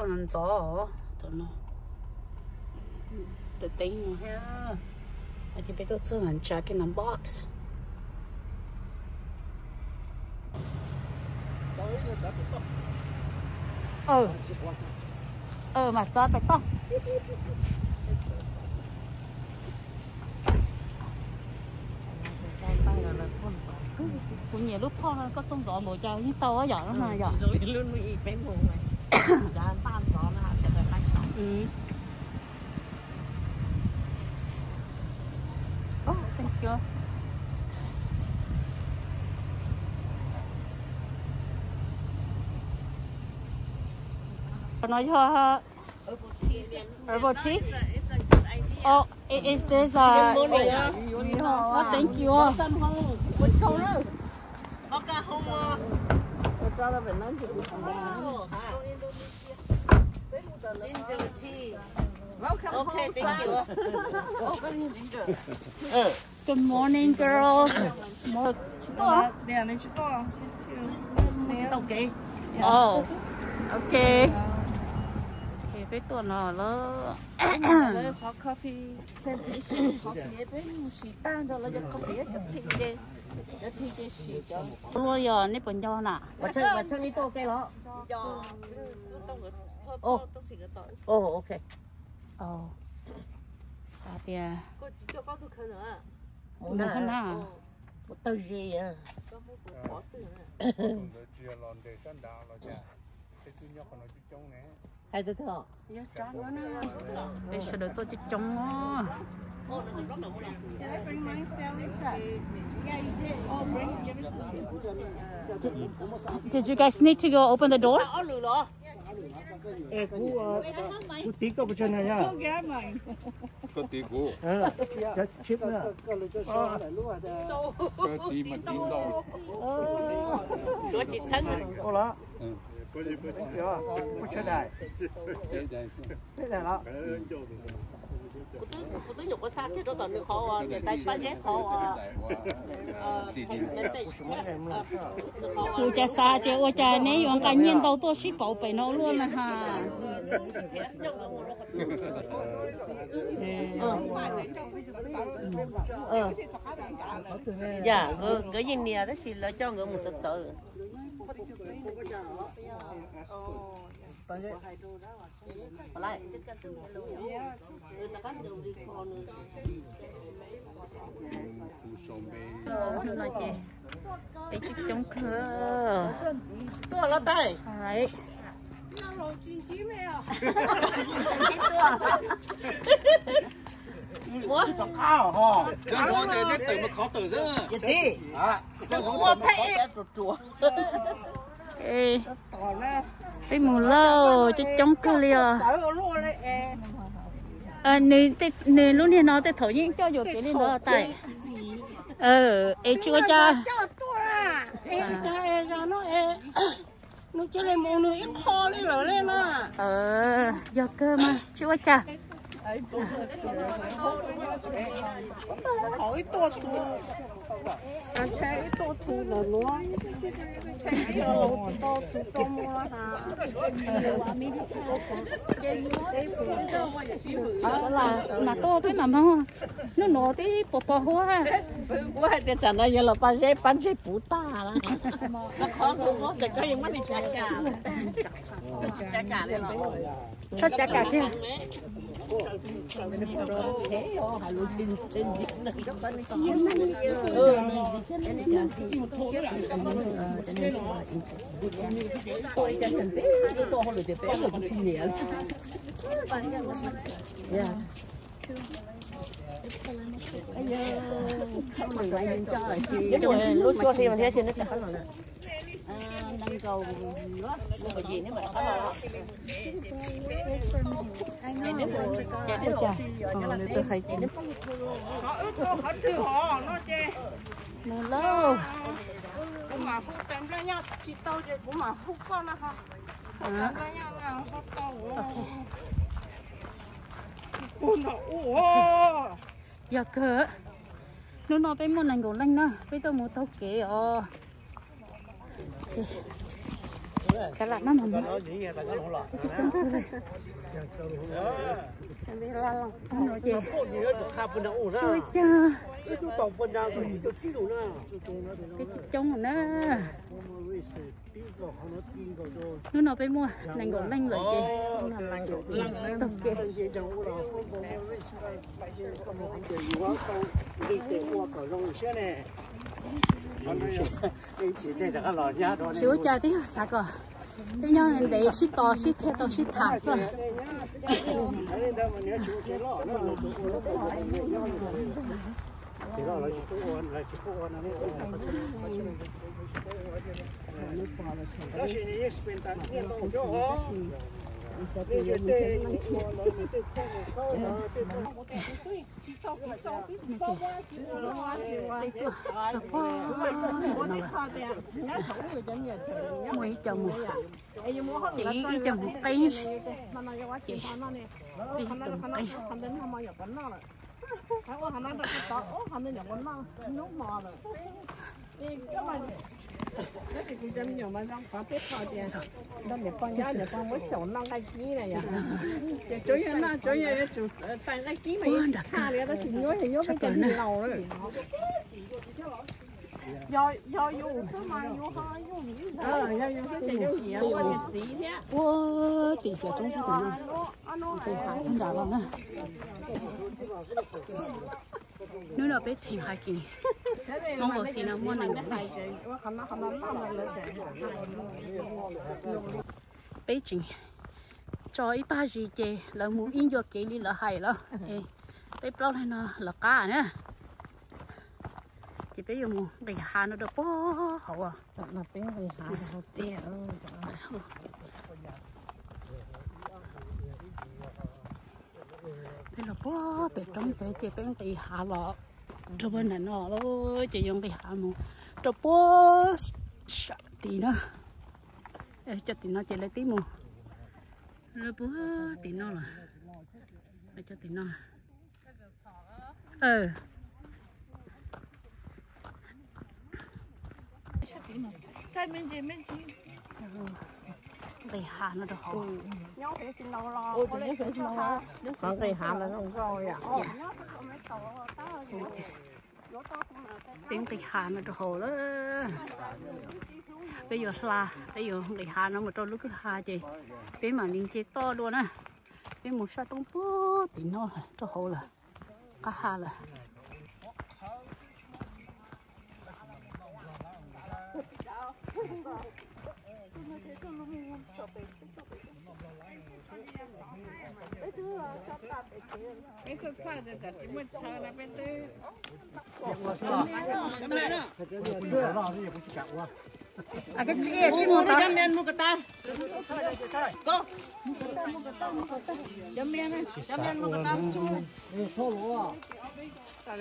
Ntxov, ntxov, ntawm no, ntawm teeb no thiab. Ces peb tuaj txog ntawm tsa kiag ntawm box. Mam txog pem toj. Kuv nyiam lub phoj no, koj tuaj ntxov npaum cas yeej tau yom, yom. Qhov no yog herbal tea. Oh, i- is this uh? Oh, thank you. Good morning, girls. Tsis tuaj. Oh, ok. Ok, peb tuaj no lawm. Qhov coffee, qhov peb mus sim tag nrho lawv cov coffee cov phi ces, cov phi ces sim cov. Luaj yog nej puas nco na? Ok. Xav tias mus na. Sawv daws tuaj coob coob. Did you guys need to go open the door? Kuv tiv koj pes tsawg na yog? Koj tiv kuv. Koj tiv mas tiv ntau. Ua los? Pes tsawg daim? Peb daim los? Kuv twb nyuam qhuav xa kiag rau tom nws qhov uas niam tais Paj Zeb qhov uas. Kuv cas xav tias ua cas neb yuav nqa nyiaj ntau tuaj sib pauv pem no luaj na ha. Yam nkawd yeej nias tab sis lawv coj nkawd mus txawv txawv. No ces peb coob coob kawg. Tuaj los tais. Ua pheej ruam ruam. Peb mus lauj, coob coob kawg li os. Nws lub niag no tej thaum yeej coj yuam kev li ntawd tais. Es tsis ua cas. Nws cia li mus nws ib qho li lawm li na. Yog kawg mas tsis ua cas. Ib tuaj tus, ib tuaj tus lawm nuav. Tsis tau tus tau mus has. Mas tuaj peb mam moog. Hnub nuav twb pos pos huab. Kuv hais tias tsam no yog los Paj Zeb pab ntseg puv tag lawm. Koj yeej muab cav kam, cav kam li los. Txhob cav kam kiag. Lub suab thiab thiab sib neb rov qab los na. Nws lauj, kuv mam hu tais Nplaj Nyaj tsis tau ces kuv mam hu koj na ho. Tais Nplaj Nyaj ho tau. Yog kawg, hnub no peb muaj nees nkaum leej na, peb tuaj mus taug kev os. Kav lam maj mam mus. Ib coob kawg li. Xyoo ib coob na. Hnub no peb muaj nees nkaum leej lawm ces taug kev. Tsis ua cas, twb yog xav kom peb nyob ntev sib tos sib tham tau sib tham xwb. Peb tuaj txog pem no, muaj ib co mus, ces ib co mus qeeb, ces peb ib co mus qeeb. Ua nram kawg tshaj plaws na. Ua tim cov roob pem no, nram los na. Hnub no peb theem hiking, Hmoob Vauxy no muaj nees nkaum leej. Peb tseem tso ib pag zis ces lawv mus ib ncua kev li lawv hais lawm. Peb plaub leeg no lawv qab na. Ces peb yuav mus nqis hav no rau puag hauv. Peb los puag pem roob ntxeev ces peb nqis hav los rau puag nram no lawm, ces yuav nqis hav mus rau puag tim no. Cov tim no ces lawv twb mus, lawv puag tim no lawm. Cov tim no. Nqis hav no rau hauv. Qhov nqis hav no zoo nkauj yom. Peb nqis hav no rau hauv lawm. Peb yuav hla, peb yuav nqis hav no mus rau lub kwj ha ces peb mam li nce toj dua na. Peb mus sab roob puag tim no rau hauv lawm, qab ha lawm. Cov mia, cov mia mus kom tas. Cov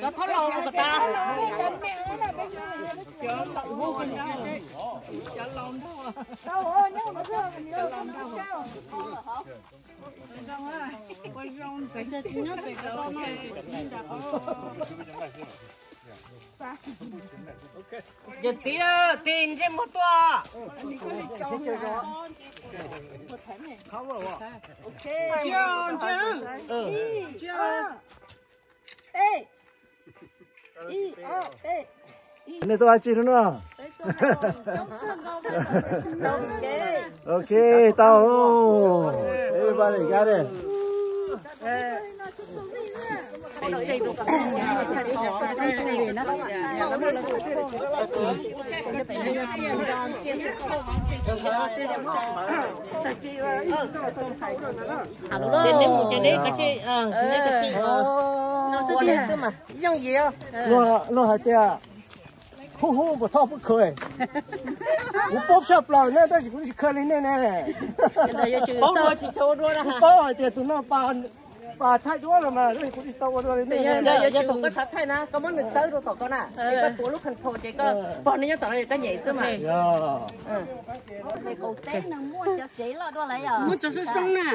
thauj laus mus kom tas. Yawm txiv, tig ntsej muag tuaj. Nej tuaj ua dab tsi no? Ok, tau. Everybody got it. Ces neb mus ces neb, neb kav tsij ua li xwb mas yooj yim. Luag hais tias hu hu npam thoj pub khawv. Kuv paub tshaj plaws na, tab sis kuv tsis khaws li nej ne. Kuv paub hais tias tus no pas thaij duab los mas, tab sis kuv tsis tau ua dua li nej. Yog tus koj xav thaij na, koj muab nws txawb rau tom koj na, ces koj tuav lub control ces koj pog nws nyob tom no koj nyem xwb mas.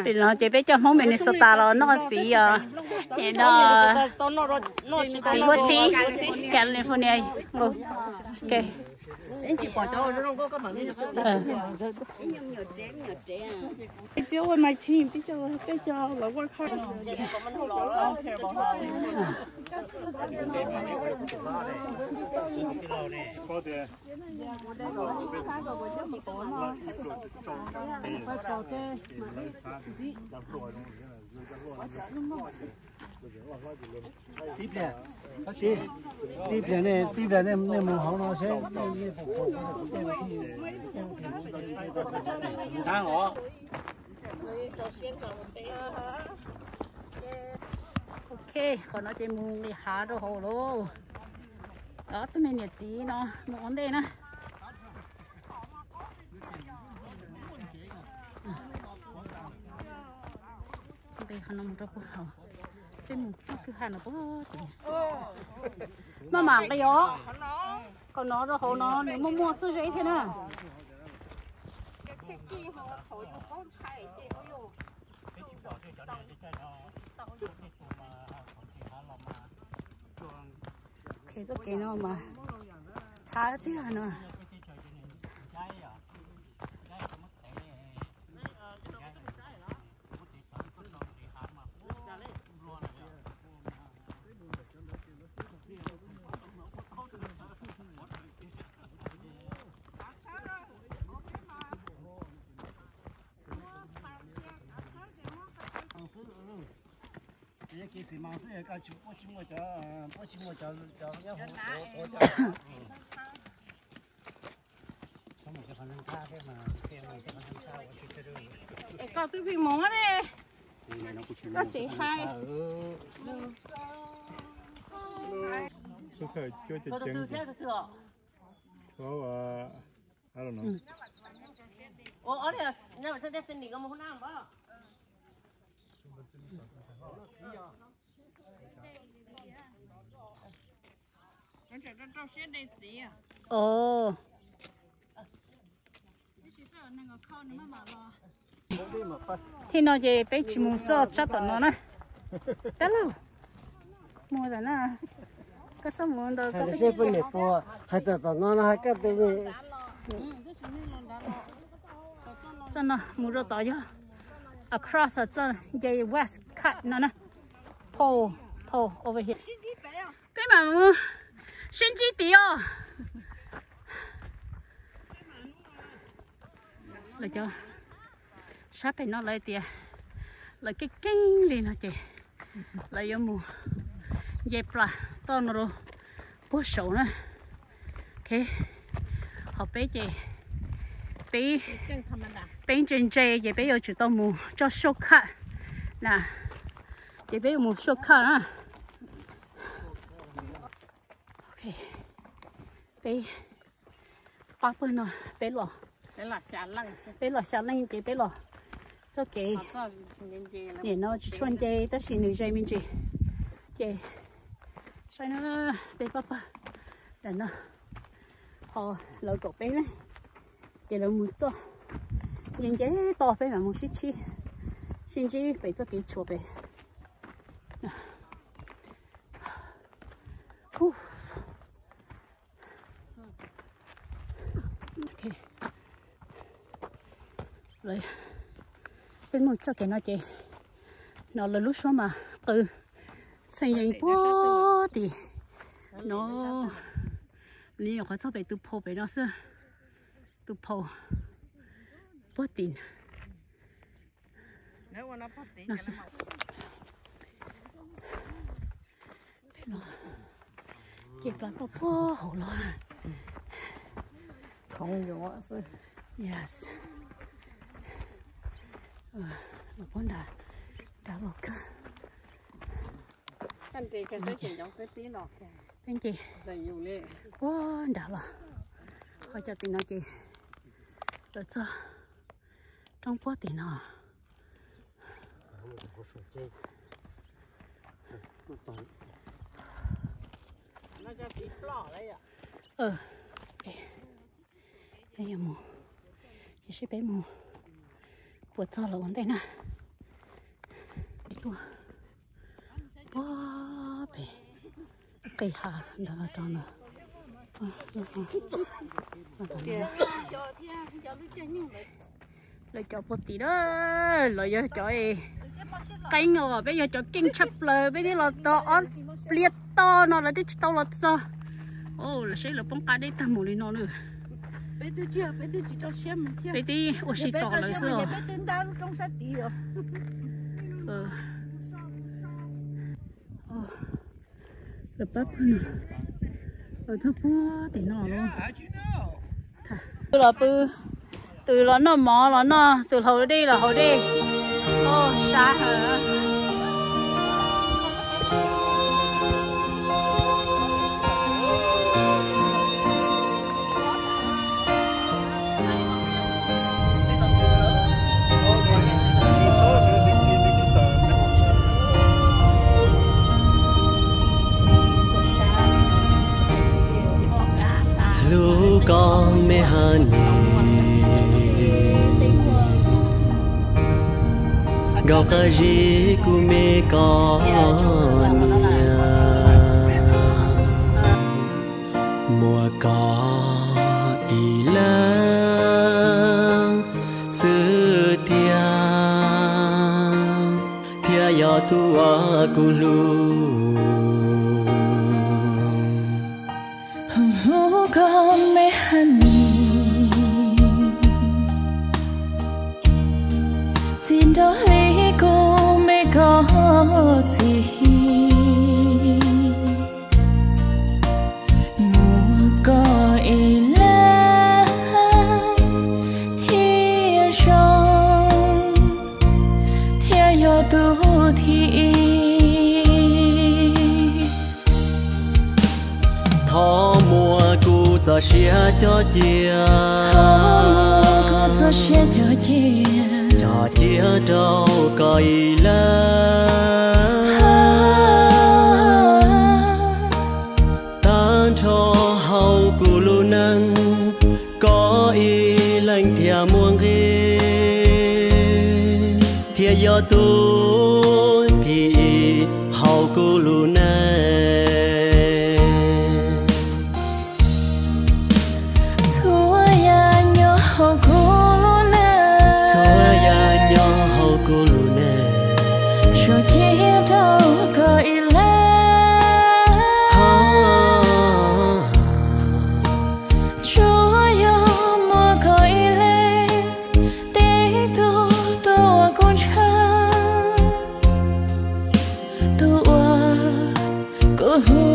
Pem no ces peb cov Hmoob Minnesota los noj txiv os. Txiv huab txhib California. Ok. Ib tsis pom cov zoo nkauj koj mam li. Ib nyuag me nyuam tsev, me nyuam tsev. Tib co lawv work hard. Tib pliag, tib pliag nej, tib pliag nej, nej mus hauv no seb nej, nej puas pom. Ok, qhov no ces mus nqis hav rau hauv lauj. Ob tug me niam txiv no mus ua ntej na. Nqis qhov no mus rau puag hauv. Peb mus txoj kwj ha no puag tim. Maj mam nqis os. Qhov no rau hauv no nws muaj muaj xwb ze thiab na. Ok, txoj kev no mas txhav tiag no. Kev xis mas xwb, koj tsis, puab tsis muaj cov, puab tsis muaj cov, cov nyob hauv tuav, tuav cov. Es koj twb pheej mus ne, koj tseem hais. Ồ. Thib no ces peb tsis mus txoj sab tom no na. Kab laug, mus tom no. Koj txhob mus ntawd, koj peb tsis peb mus puas hais tom tom no no hais koj tus. Txoj no mus rau tod yog across txoj nce west cut no na. Pole, pole over here. Peb mam mus sib ntsib tid os. Lawv cov sab pem no lawv tias lawv keej keej li no ces lawv yuav mus nce plas toj no rau puag saud na. Ok, ho peb ces peb, peb ntse ntse ces peb yuav tsum tau mus txoj shortcut na. Ces peb yuav mus shortcut na. Ok, peb pab pawg no, peb los, peb los xya leej ces peb los txoj kev. Nim no tsis tshua nce tab sis nws ze me ntsis. Ces saib na, peb pab pawg ntawm no, ho lawv kaum peb na, ces lawv mus txoj nce nce toj, peb mam mus sib ntsib, sib ntsib pem txoj kev tshuam pem. Peb mus txoj kev no ces hnov lawv lub suab mas qw txheej yees puag tim no. Nws nyuam qhuav txog pem tus phau pem no xwb, tus phau puag tim no xwb. Peb los ces plas toj puag hauv los. Khoov yuav xwb. Yes. Los puag nrad, nrad los kawg. Peb nce puag nrad los, ho cov tim no ces lawv txog roob puag tim no. Peb yuav mus, ces seb peb mus puas txog lawv ua ntej na. Peb tuaj puag pem qis hav ntawd los rau ntawd. Lawv cov puag tim na, los yog cov qeeb os, peb yog cov keej tshaj plaws, peb twb los tau ob pliag toj no lawv twb tsis tau los txog. Lawv saib lawv poob qab deb tag mus li no na. Peb twb ua si tos lawv xwb. Lawv pab pw, lawv txog puag tim no lawm. Tus los pw, tus los noj mov los noj, tus haus dej los haus dej. Sab heev. Hlub koj me ha nis, nkauj qab zib kuv me koj niam. Muaj koj ib leeg xwb tiag, thiaj yog tus uas kuv hlub. Hlub koj me ha nis, txij nraud li kuv me koj txiv. Muaj koj ib leeg thiaj zoo, thiaj yog tus thib ib. Thov muab kuv txoj sia cog cia, cog cia rau koj ib leeg. Tag nrho hauv kuv lub neej, koj ib leeg thiaj muaj nqis, thiaj yog tus thib ib hauv kuv lub neej. Txhua yam nyob hauv kuv lub neej, txhua yam nyob hauv kuv lub neej, tso cia rau koj ib leeg. Tsuas yog muaj koj ib leeg, tib tug tus uas kuv ntshaw, tus uas kuv hlub.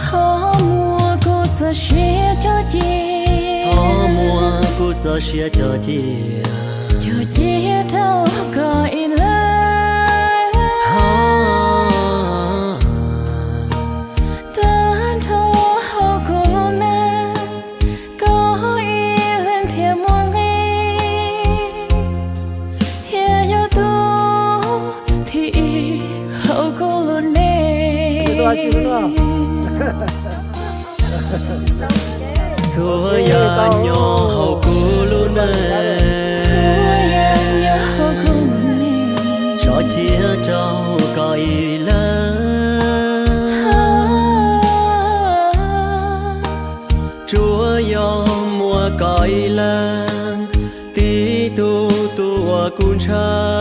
Thov muab kuv txoj sia cog cia, thov muab kuv txoj sia cog cia, cog cia rau koj ib leeg. Tag nrho hauv kuv lub neej, koj ib leeg thiaj muaj nqis, thiaj yog tus thib ib hauv kuv lub neej. Txhua yam nyob hauv kuv lub neej, tso cia rau koj ib leeg. Tsuas yog muaj koj ib leeg, tib tug tus uas kuv ntshaw,